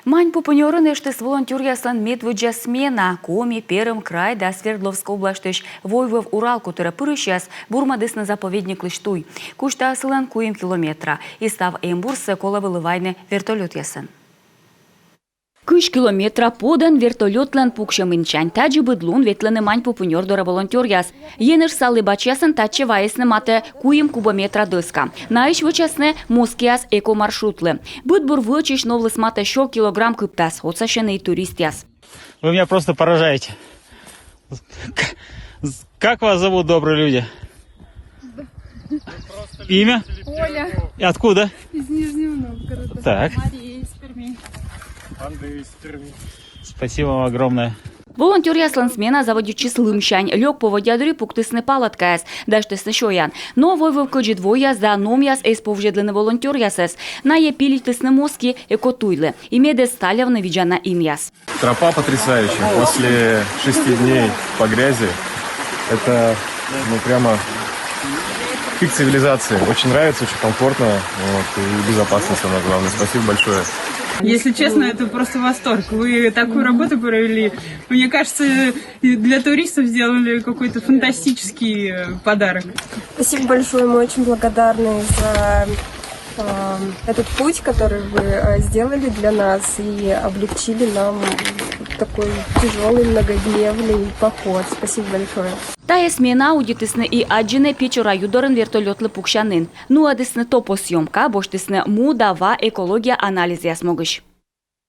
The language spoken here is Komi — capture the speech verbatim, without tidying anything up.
Маньпупунёрын эштіс волонтёръяслӧн медводдза смена. Коми, Перым край да Свердловск обласьтысь Войвыв Урал котырӧ пырысьяс бурмӧдісны заповедниклысь туй. Кузьта сылӧн куим километра. И став эмбурсӧ колӧ вӧлі вайны вертолётъясӧн. Кызь километра подӧн вертолётлӧн пуксьӧминсянь. Тадзи быд лун ветлӧны Маньпупунёр дорӧ волонтёръяс. Енэж Салли бачьясӧн татчӧ вайисны матӧ куим кубометра дӧска. Наысь вӧчасны москияс экомаршрутлы. Быд бур вӧчысь новліс матӧ сё килограмм кыптас. Отсасьӧны и туристъяс. Вы меня просто поражаете. К- Как вас зовут, добрые люди? Имя? Оля И откуда? из Нижнего Новгорода. Так. Мария из Перми. Спасибо вам огромное. Волонтёръяслӧн смена заводитчис лымсянь. Лёк поводдя дырйи пуктісны палаткаяс, дасьтісны сёян. Но Войвыв кӧдзыд войяс да номъяс эз повзьӧдлыны волонтёръясӧс. Найӧ пилитісны моски экотуйлы. И мед эз тальявны видзана инъяс. Тропа потрясающая. После шести дней по грязи это, ну, прямо пик цивилизации. Очень нравится, очень комфортно, вот, и безопасно, самое главное. Спасибо большое. Если честно, это просто восторг. Вы такую работу провели. Мне кажется, для туристов сделали какой-то фантастический э, подарок. Спасибо большое, мы очень благодарны за э, этот путь, который вы э, сделали для нас и облегчили нам такой тяжелый многодневный поход. Спасибо большое. Тайӧ смена удитісны и аддзыны Печора ю дорын вертолётлы пуксянін. Нуӧдісны топосъёмка, босьтісны му да ва экология анализъяс могысь.